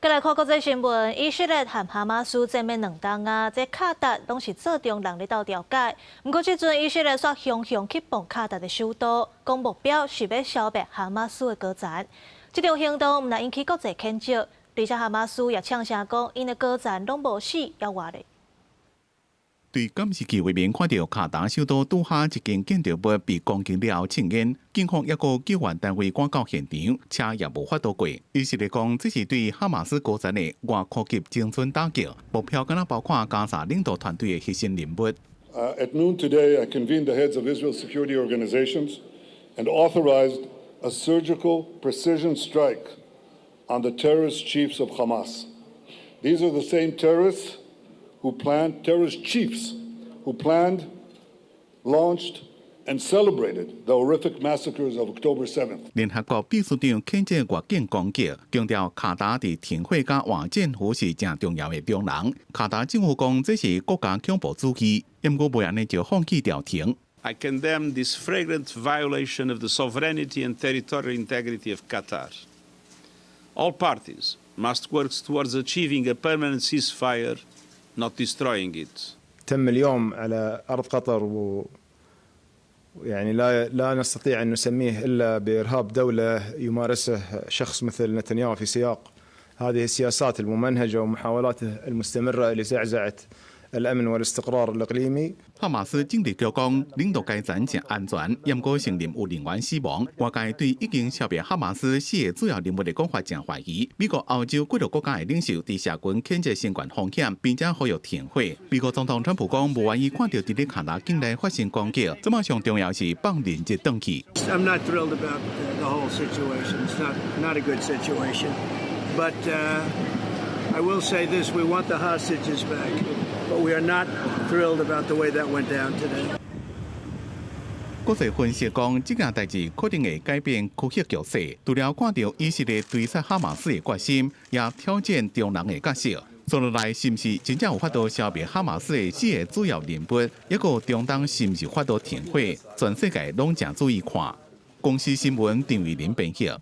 過來看國際新聞，以色列和哈馬斯戰欲兩冬啊，這卡達攏是做中人咧鬥調解。毋過這陣以色列煞雄雄去磅卡達的首都，講目標是欲消滅哈馬斯的高層。這場行動毋但引起國際譴責，而且哈馬斯也嗆聲講，𪜶的高層攏無死猶活咧。對監視器畫面看著卡達首都杜哈一間建築物被攻擊了後青煙，警方抑閣救援單位趕到現場，車也無法度過。以色列講，這是對哈馬斯高層的外科級精準打擊，目標敢若包括加沙領導團隊的核心人物。 At noon today, I convened the heads of Israel's security organizations and authorized a surgical precision strike on the terrorist chiefs of Hamas. These are the same terrorist chiefs who planned, launched, and celebrated the horrific massacres of October 7th. 聯合國秘書長譴責越境攻擊，強調卡達佇停火佮換戰俘是誠重要的中人。卡達政府講這是國家恐怖主義，毋過袂按呢就放棄調停。 I condemn this flagrant violation of the sovereignty and territorial integrity of Qatar. All parties must work towards achieving a permanent ceasefire, not destroying it. تم اليوم على ارض قطر و يعني لا لا نستطيع ان نسميه الا بارهاب دوله يمارسه شخص مثل نتنياهو في سياق هذه السياسات الممنهجه ومحاولاته المستمره لزعزعه الامن والاستقرار الاقليمي. 哈馬斯政治局講，領導階層誠安全，毋過承認有人員死亡。外界對已經消滅哈馬斯四個主要人物的講法誠懷疑。美國、歐洲幾個國家的領袖佇社群譴責相關風險，並且呼籲停火。美國總統川普講，無願意看著佇咧卡達境內發生攻擊，這馬上重要是放人質轉去。 I'm not thrilled about the whole situation. It's not a good situation. But I will say this: we want the hostages back, but we are not thrilled about the way that went down today. 國際分析講，這件代誌可能會改變區域局勢。除了看著以色列追殺哈馬斯的決心，也挑戰中人的角色。紲落來是毋是真正有法度消滅哈馬斯的四個主要人物？抑閣中東是毋是有法度停火？全世界攏誠注意看。公視新聞陳偉林編譯。